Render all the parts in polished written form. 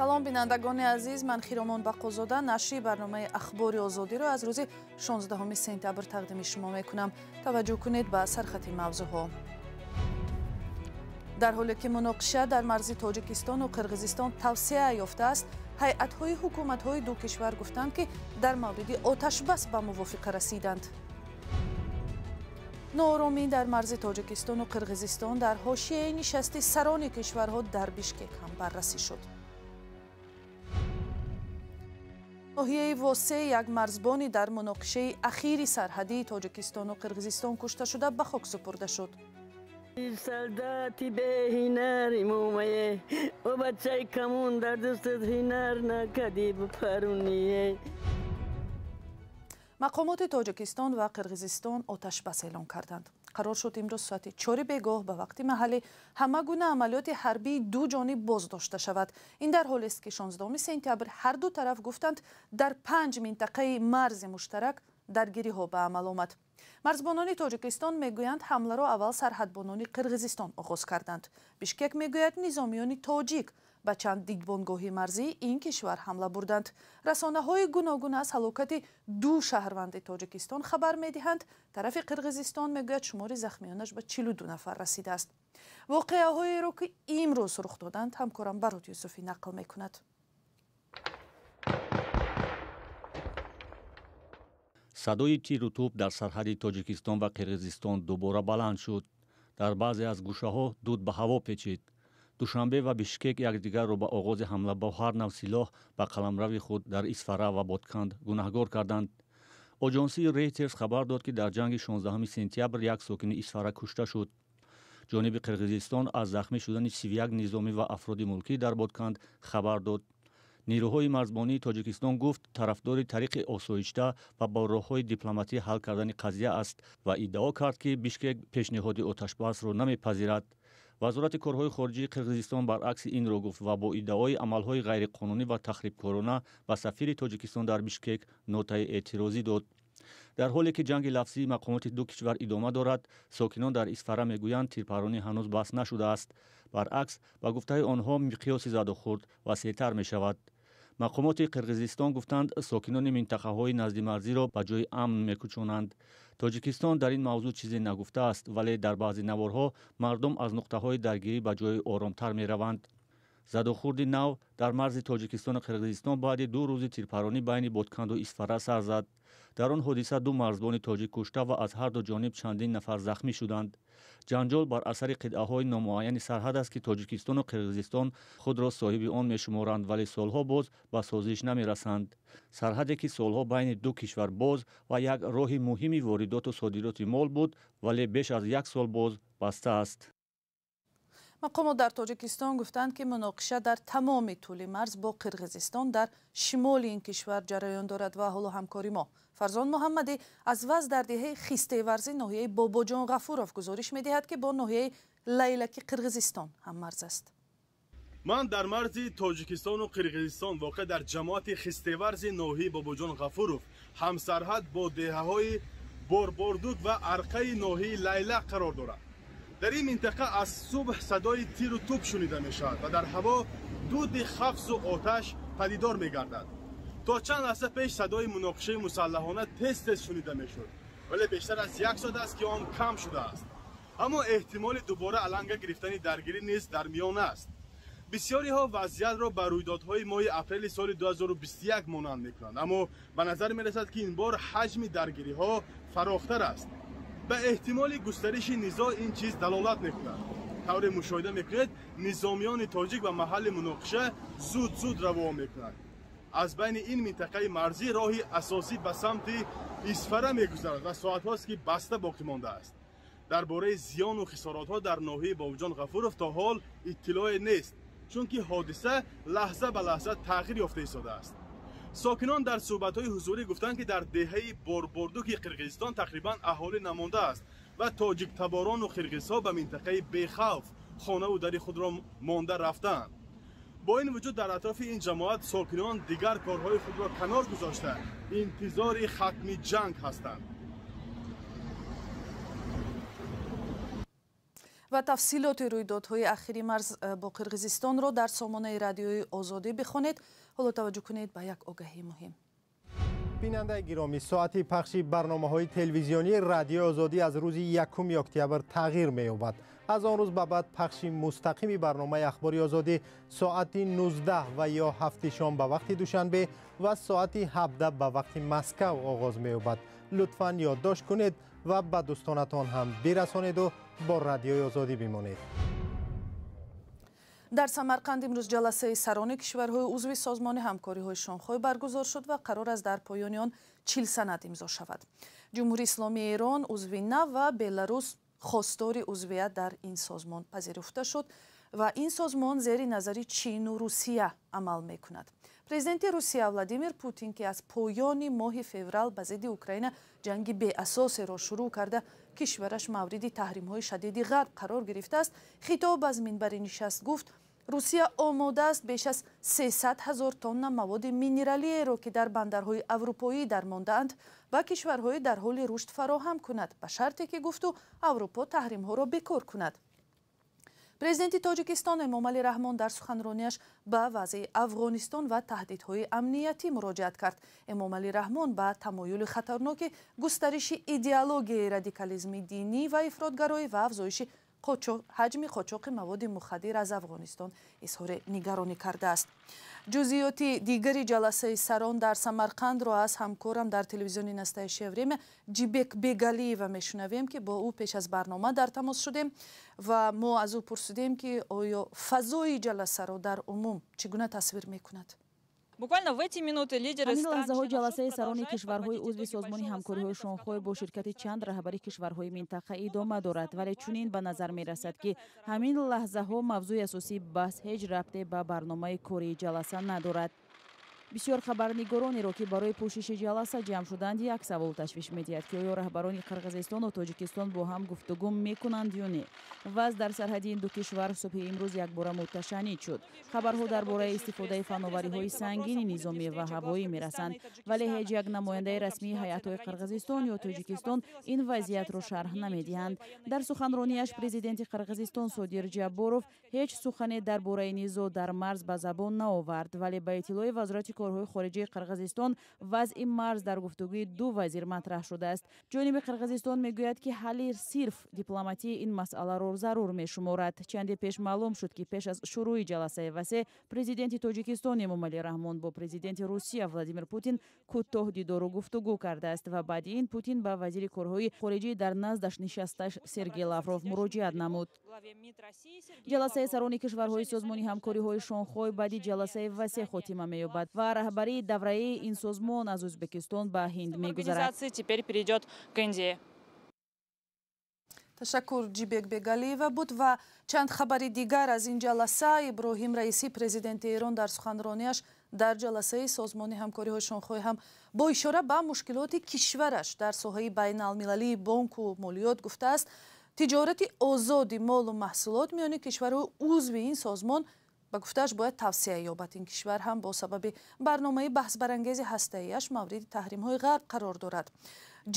Салом бинандагони азиз, ман Хиромон Бақозода нашри барномаи Ахбори Озодиро аз рӯзи 16 сентябр тақдими шумо мекунам. Таваҷҷӯҳ кунед ба сархати мавзӯъҳо. Дар ҳоле ки муноқиша дар марзи Тоҷикистону Қирғизистон тавсеа ёфтааст, ҳайатҳои ҳукуматҳои ду кишвар гуфтанд, ки дар мавриди оташбас ба мувофиқа расиданд. Нооромӣ дар марзи Тоҷикистону Қирғизистон дар ҳошияи нишасти сарони кишварҳо дар Бишкек ҳам баррасӣ шуд. Ноҳияи Восе як марзбони дар муноқишаи ахири сарҳадии Тоҷикистону Қирғизистон кушта шуда ба хок супурда шуд. Солдати беҳинари мумае, о бачаи камун дар дастат ҳинар накади бипаруние. Мақомоти Тоҷикистон ва Қирғизистон оташбас эълон карданд. Қарор шуд имрӯз соати 4 бегоҳ ба вақти маҳаллӣ ҳама гуна амалиёти ҳарбии ду ҷониб боздошта шавад. Ин дар ҳолест, ки 16 сентябр ҳар ду тараф гуфтанд, дар 5 минтақаи марзи муштарак даргириҳо ба амал омад. Марзбонони Тоҷикистон мегӯянд, ҳамларо аввал сарҳадбонони Қирғизистон оғоз карданд. Бишкек мегӯяд, низомиёни тоҷик ба чанд дидбонгоҳи марзии ин кишвар ҳамла бурданд. Расонаҳои гуногун аз ҳалокати ду шаҳрванди Тоҷикистон хабар медиҳанд. Тарафи Қирғизистон мегӯяд, шумори захмиёнаш ба 42 нафар расидааст. Воқеаҳоеро, ки имрӯз рух доданд, ҳамкорам Барот Юсуфӣ нақл мекунад. Садои тиру тӯб дар сарҳади Тоҷикистон ва Қирғизистон дубора баланд шуд. Дар баъзе аз гӯшаҳо дуд ба ҳаво печид. Душанбе ва Бишкек якдигарро ба оғози ҳамла бо ҳар нав силоҳ ба қаламрави худ дар Исфара ва Ботканд гунаҳгор карданд. Оҷонсии Рейтерс хабар дод, ки дар ҷанги 16 сентябр як сокини Исфара кушта шуд. Ҷониби Қирғизистон аз захмӣ шудани 31 низомӣ ва афроди мулкӣ дар Ботканд хабар дод. Нирӯҳои марзбонии Тоҷикистон гуфт, тарафдори тариқи осоишта ва бо роҳҳои дипломатӣ ҳал кардани қазия аст ва иддао кард, ки Бишкек пешниҳоди оташбасро намепазирад. Вазорати корҳои хориҷии Қирғизистон баръакси инро гуфт ва бо иддаои амалҳои ғайриқонунӣ ва тахрибкорона ба сафири Тоҷикистон дар Бишкек нотаи эътирозӣ дод. Дар ҳоле ки ҷанги лафзии мақомоти ду кишвар идома дорад, сокинон дар Исфара мегӯянд, тирпаронӣ ҳанӯз бас нашудааст. Баръакс, ба гуфтаи онҳо, миқёси задухӯрд васеътар мешавад. Мақомоти Қирғизистон гуфтанд, сокинони минтақаҳои наздимарзиро ба ҷои амн мекӯчонанд. Тоҷикистон дар ин мавзӯъ чизе нагуфтааст, вале дар баъзе наворҳо мардум аз нуқтаҳои даргирӣ ба ҷои оромтар мераванд. Задухӯрди нав дар марзи Тоҷикистону Қирғизистон баъди ду рӯзи тирпаронӣ байни Ботканду Исфара сар зад. Дар он ҳодиса ду марзбони тоҷик кушта ва аз ҳар ду ҷониб чандин нафар захмӣ шуданд. Ҷанҷол бар асари қитъаҳои номуайяни сарҳад аст, ки Тоҷикистону Қирғизистон худро соҳиби он мешуморанд, вале солҳо боз ба созиш намерасанд. Сарҳаде, ки солҳо байни ду кишвар боз ва як роҳи муҳими воридоту содироти мол буд, вале беш аз як сол боз баста аст. Мақомот дар Тоҷикистон гуфтанд, ки муноқиша дар тамоми тӯли марз бо Қирғизистон дар шимоли ин кишвар ҷараён дорад ва ҳоло ҳамкори мо Фарзон Муҳаммадӣ аз вазъ дар деҳаи Хистеварзи ноҳияи Бобоҷон Ғафуров гузориш медиҳад, ки бо ноҳияи Лайлаки Қирғизистон ҳаммарз аст. Ман дар марзи Тоҷикистону Қирғизистон воқеъ дар ҷамоати Хистеварзи ноҳияи Бобоҷон Ғафуров ҳамсарҳад бо деҳаҳои Борбордук ва Арқаи ноҳияи Лайлак қарор дорад. Дар ин минтақа аз субҳ садои тиру тӯб шунида мешавад ва дар ҳаво дуди хафзу оташ падидор мегардад. То чанд лаҳза пеш садои муноқишаи мусаллаҳона тез-тез шунида мешуд, вале бештар аз як соат аст, ки он кам шудааст. Аммо эҳтимоли дубора аланга гирифтани даргирӣ низ дар миён аст. Бисёриҳо вазъиятро ба рӯйдодҳои моҳи апрели соли 2021 монанд мекунанд, аммо ба назар мерасад, ки ин бор ҳаҷми даргириҳо фарохтар аст. Ба эҳтимоли густариши низоъ ин чиз далолат мекунад. Тавре мушоҳида мекунед, низомиёни тоҷик ба маҳалли муноқиша зуд-зуд равон мекунанд. Аз байни ин минтақаи марзӣ роҳи асосӣ ба самти Исфара мегузарад ва соатҳост, ки баста боқӣ мондааст. Дар бораи зиёну хисоротҳо дар ноҳияи Бобоҷон Ғафуров то ҳол иттилоъе нест, чунки ҳодиса лаҳза ба лаҳза тағйир ёфта истодааст. Сокинон дар суҳбатҳои ҳузурӣ гуфтанд, ки дар деҳаи Борбордуки Қирғизистон тақрибан аҳолӣ намондааст ва тоҷиктаборону қирғизҳо ба минтақаи бехавф хонаву дари худро монда рафтаанд. Бо ин вуҷуд дар атрофи ин ҷамоат сокинон дигар корҳои худро канор гузошта интизори хатми ҷанг ҳастанд. Ва тафсилоти рӯйдодҳои ахири марз бо Қирғизистонро дар сомонаи Радиои Озодӣ бихонед. Ҳоло таваҷҷӯҳ кунед ба як огаҳии муҳим. Бинандаи гиромӣ, соати пахши барномаҳои телевизионии Радиои Озодӣ аз рӯзи 1 октябр тағйир меёбад. Аз он рӯз ба баъд пахши мустақими барномаи Ахбори Озодӣ соати 19 ва ё 7 шом ба вақти Душанбе ва соати 17 ба вақти Москав оғоз меёбад. Лутфан ёддошт кунед ва ба дӯстонатон ҳам бирасонеду бо Радиои Озодӣ бимонед. Дар Самарқанд имрӯз ҷаласаи сарони кишварҳои узви Созмони ҳамкориҳои Шонхой баргузор шуд ва қарор аст дар поёни он 40 санад имзо шавад. Ҷумҳурии Исломии Эрон узви нав ва Беларус хостори узвият дар ин созмон пазируфта шуд ва ин созмон зери назари Чину Русия амал мекунад. Президенти Русия Владимир Путин, ки аз поёни моҳи феврал ба зидди Украина ҷанги беасосеро шурӯъ карда, кишвараш мавриди таҳримҳои шадиди Ғарб қарор гирифтааст, хитоб аз минбари нишаст гуфт, Русия омода аст беш аз 300 ҳазор тонна маводи минералиеро, ки дар бандарҳои аврупоӣ дармондаанд, ба кишварҳои дар ҳоли рушд фароҳам кунад, ба шарте ки, гуфту, Аврупо таҳримҳоро бекор кунад. Президенти Тоҷикистон Эмомалӣ Раҳмон дар суханронияш ба вазъи Афғонистон ва таҳдидҳои амниятӣ муроҷиат кард. Эмомалӣ Раҳмон ба тамоюли хатарноки густариши идеологияи радикализми динӣ ва ифротгароӣ ва афзоиши ҳаҷми қочоқи маводи мухаддир аз Афғонистон изҳори нигаронӣ кардааст. Ҷузъиёти дигари ҷаласаи сарон дар Самарқандро аз ҳамкорам дар телевизиони «Настоящее время» Ҷибек Бегалиева мешунавем, ки бо ӯ пеш аз барнома дар тамос шудем ва мо аз ӯ пурсидем, ки оё фазои ҷаласаро дар умум чӣ гуна тасвир мекунад. Буквально в эти минуты лидеры Ҳамин лаҳзаҳо ҷаласаи сарони кишварҳои узви Созмони ҳамкориҳои Шонхой бо ширкати чанд раҳбари кишварҳои минтақа идома дорад, вале чунин ба назар мерасад, ки ҳамин лаҳзаҳо мавзӯи асосии баҳс ҳеҷ рабте ба барномаи кории ҷаласа надорад. Бисёр хабарнигоронеро, ки барои пӯшиши ҷаласа ҷамъ шуданд, як савол ташвиш медиҳад, ки оё раҳбарони Қирғизистону Тоҷикистон бо ҳам гуфтугӯ мекунанд ё не. Вазъ дар сарҳади ин ду кишвар субҳи имрӯз якбора муташанниҷ шуд. Хабарҳо дар бораи истифодаи фановариҳои сангини низомӣ ва ҳавоӣ мерасанд, вале ҳеҷ як намояндаи расмии ҳайатҳои Қирғизистон ё Тоҷикистон ин вазъиятро шарҳ намедиҳанд. Дар суханронияш президенти Қирғизистон Содир Ҷабборов ҳеҷ сухане дар бораи низоъ дар марз ба забон наовард, вале ба иттилои Вазорати корҳои хориҷии Қирғизистон вазъи марз дар гуфтугӯи ду вазир матраҳ шудааст. Ҷониби Қирғизистон мегӯяд, ки ҳалли сирф дипломатии ин масъаларо зарур мешуморад. Чанде пеш маълум шуд, ки пеш аз шурӯи ҷаласаи васеъ президенти Тоҷикистон Эмомалӣ Раҳмон бо президенти Русия Владимир Путин кӯтоҳ дидору гуфтугӯ кардааст ва баъди ин Путин ба вазири корҳои хориҷӣ дар наздаш нишасташ Сергей Лавров муроҷиат намуд. Ҷаласаи сарони кишварҳои Созмони ҳамкориҳои Шонхой баъди ҷаласаи васеъ хотима меёбад ва раҳбарии давраии ин созмон аз Ӯзбекистон ба Ҳинд мегузарад. Теперь перейдет к Индии. Ташаккур, Ҷибек Бегалиева буд. Ва чанд хабари дигар аз ин ҷаласа. Иброҳим Раисӣ, президенти Эрон, дар суханронияш дар ҷаласаи Созмони ҳамкориҳои Шонхой ҳам бо ишора ба мушкилоти кишвараш дар соҳаи байналмилалии бонку молиёт гуфтааст, тиҷорати озоди молу маҳсулот миёни кишварҳои узви ин созмон, ба гуфтааш, бояд тавсеа ёбад. Ин кишвар ҳам бо сабаби барномаи баҳсбарангези ҳастаияш мавриди таҳримҳои Ғарб қарор дорад.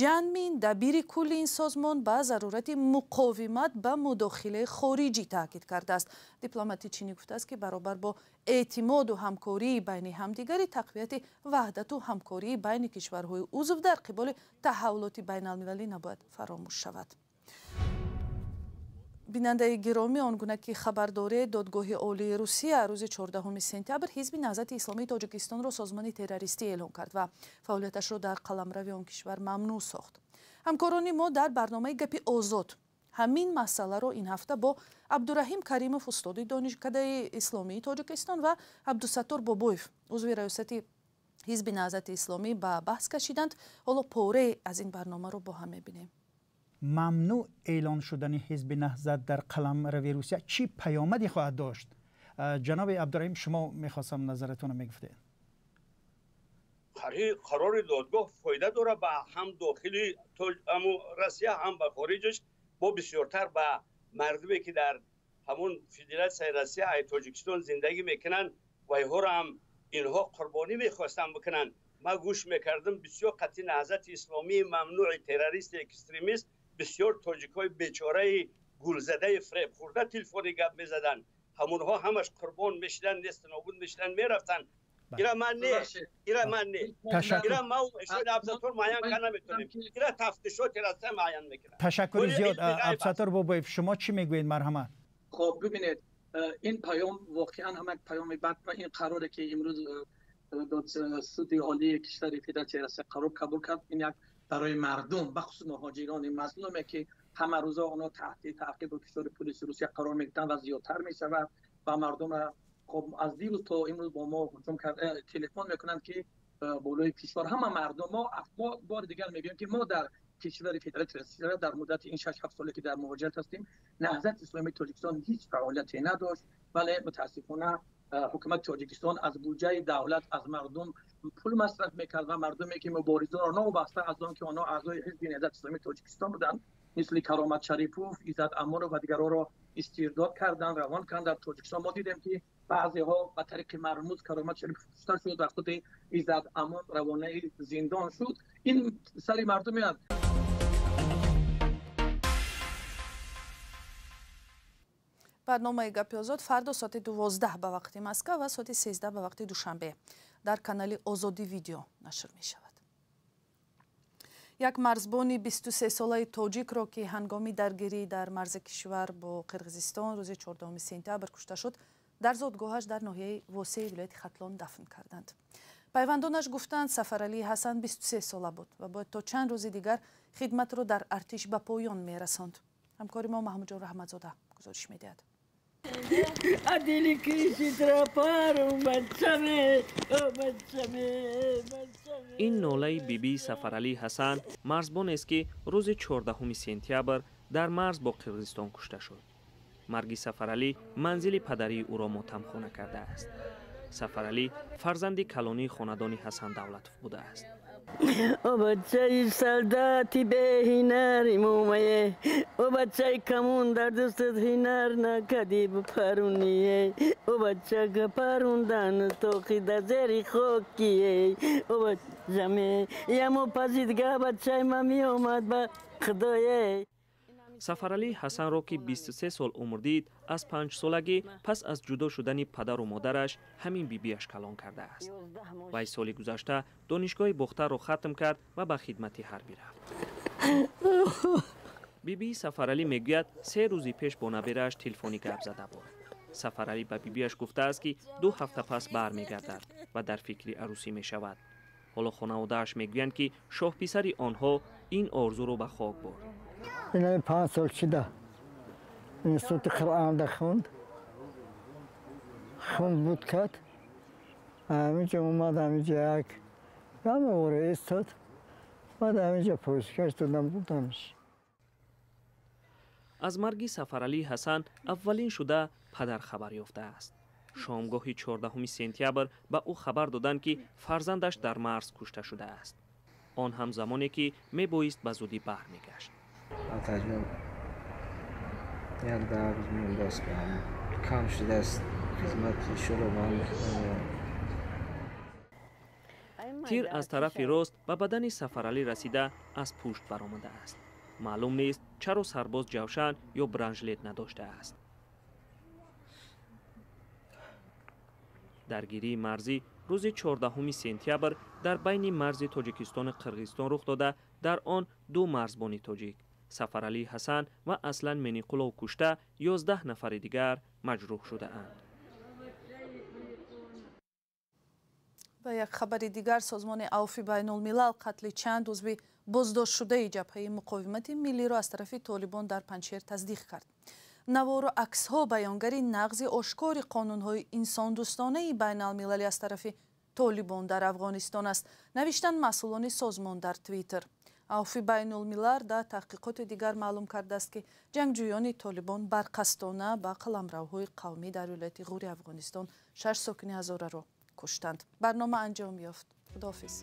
Ҷан Мин, дабири кулли ин созмон, ба зарурати муқовимат ба мудохилаи хориҷӣ таъкид кардааст. Дипломати чинӣ гуфтааст, ки баробар бо эътимоду ҳамкории байни ҳамдигари тақвияти ваҳдату ҳамкории байни кишварҳои узв дар қиболи таҳаввулоти байналмилалӣ набояд фаромӯш шавад. Бинандаи гиромӣ, он гуна ки хабар доред, Додгоҳи Олии Русия рӯзи 14 сентябр Ҳизби Наҳзати Исломии Тоҷикистонро созмони террористӣ эълон кард ва фаъолияташро дар қаламрави он кишвар мамнӯъ сохт. Ҳамкорони мо дар барномаи «Гапи озод» ҳамин масъаларо ин ҳафта бо Абдураҳим Каримов, устоди Донишкадаи Исломии Тоҷикистон, ва Абдусаттор Бобоев, узви раёсати Ҳизби Наҳзати Исломӣ, ба баҳс кашиданд. Ҳоло порае аз ин барномаро бо ҳам мебинем. Мамнӯъ эълон шудани Ҳизби Наҳзат дар қаламрави Русия чӣ паёмаде хоҳад дошт? Ҷаноби Абдураҳим, шумо мехостам назаратонро мегуфтед. Қарори додгоҳ фоида дорад ба ҳам дохили Россия, ҳам ба хориҷаш, бо бисёртар ба мардуме, ки дар ҳамон Федератсияи Россия ай Тоҷикистон зиндагӣ мекунанд. Вайҳоро ҳам инҳо қурбонӣ мехостанд бикунанд. Ман гӯш мекардам бисёр қатъи Наҳзати Исломии мамнӯи террористи экстремист, бисёр тоҷикҳои бечораи گلزده فریب خورده تلفنی گپ میزدن، همونها همش قربان میشدن، نیست نابود میشدن، میرفتن. ایرا من نه، ایرا من نه، ایرا ما اشون ابزاتور معین کنه نمیتونیم، ایرا تفتیشات رسته معین میکنه. تشکر زیاد ابزاتور بابایف. شما چی میگویید مرحمت؟ خب ببینید، این پیام واقعا هم یک پیام بد و این قراره که امروز سود عالی کشور فدراسیون روسیه قرار قبول کرد، این یک برای مردم بخصوص مهاجران مظلومه که همه روزا آنها تحت تعقیب و کشور پلیس روسیه قرار میگیرند و زیادتر میشود و مردم خب از دیروز تا امروز با ما هجوم کرد، تلفن میکنند که بالای کشور همه مردم ما بار دیگر میگیم که ما در کشور فدراسیون روسیه در مدت این 6 7 ساله که در مهاجرت هستیم نهضت اسلامی تاجیکستان هیچ فعالیتی نداشت، ولی متاسفانه حکومت تاجیکستان از بودجه دولت از مردم پول مصرف میکرد و مردمی که مبارزان را نوبسته از آن که آنها اعضای حزب نهضت اسلامی تاجیکستان بودند مثل کرامت شریفوف، عزت امانов و دیگران را استرداد کردند، روان کردند در تاجیکستان. ما دیدیم که بعضی ها به طریق مرموز کرامت شریف کشته شد و خود عزت امان روانه زندان شد. این سری مردم میاد. برنامه گپی آزاد فردا ساعت 12 به وقت مسکو و ساعت 13 به وقت دوشنبه در کانال آزادی ویدیو نشر می شود. یک مرزبان 23 ساله تاجیک را که هنگامی درگیری در مرز کشور با قرقیزستان روز 14 سپتامبر کشته شد، در زادگاهش در ناحیه واسع ولایت ختلان دفن کردند. پیوندانش گفتند سفرعلی حسن 23 ساله بود و باید تا چند روز دیگر خدمت را در ارتش به پایان می‌رساند. همکار ما محمود جان رحمت‌زاده گزارش می‌دهد. این نолаи биби Сафаралӣ Ҳасан марзбонест, ки рӯзи 14 сентябр дар марз бо Қирғизистон кушта шуд. Марги Сафаралӣ манзили падарии ӯро мотамхона кардааст. Сафаралӣ фарзанди калонии хонадони Ҳасан Давлатов будааст. О бачаи солдати беҳинари мумае, о бачаи камун дар дастат ҳинар накади бипаруние, о бача парундан тоқи дар зери хокие, о бачаме ямо пазидга бачаи ма меомад ба худое. Сафаралӣ Ҳасанро, ки 23 сол умр дид, аз 5-солагӣ пас аз ҷудо шудани падару модараш ҳамин бибиаш калон кардааст. Вай соли гузашта донишгоҳи Бохтарро хатм кард ва ба хидмати ҳарбӣ рафт. Бибии Сафаралӣ мегӯяд, 3 рӯзи пеш бо наберааш телефонӣ гап зада буд. Сафаралӣ ба бибиаш гуфтааст, ки 2 ҳафта пас бармегардад ва дар фикри арӯсӣ мешавад. Ҳоло хонаводааш мегӯянд, ки шоҳписари онҳо ин орзуро ба хок бурд. Ина 5 сол шуда институти Қуръонда хонд, хонд буд кард, ҳаминҷо омад, ҳаминҷо як ҳама оро истод, баъд ҳаминҷо пӯшкаш додам, будамш. Аз марги Сафаралӣ Ҳасан аввалин шуда падар хабар ёфтааст. Шомгоҳи 14 сентябр ба ӯ хабар доданд, ки фарзандаш дар марз кушта шудааст. Он ҳам замоне ки мебоист ба зудӣ бармегашт. Атаҷон як 10 рӯз мондааст, ки кам шудааст хизмати шуро ба ҳам. Тир аз тарафи рост ба бадани Сафаралӣ расида аз пушт баромадааст. Маълум нест, чаро сарбоз ҷавшан ё бранжлет надоштааст. Даргирии марзӣ рӯзи 14 сентябр дар байни марзи Тоҷикистону Қирғизистон рух дода, дар он 2 марзбони тоҷик Сафаралӣ Ҳасан ва Аслан Мениқулов кушта, 11 нафари дигар маҷрӯҳ шудаанд. Ба як хабари дигар, созмони Авфи Байнулмилал қатли чанд узви боздоштшудаи ҷабҳаи муқовимати миллиро аз тарафи Толибон дар Панҷшер тасдиқ кард. Навору аксҳо баёнгари нағзи ошкори қонунҳои инсондӯстонаи байналмилалӣ аз тарафи Толибон дар Афғонистон аст, навиштанд масъулони созмон дар Твиттер. Авфи Байнулмилал дар таҳқиқоти дигар маълум кардааст, ки ҷангҷӯёни Толибон барқасдона ба қаламравҳои қавмӣ дар вилояти Ғури Афғонистон 6 сокини ҳазораро куштанд. Барнома анҷом ёфт. Худоҳофиз.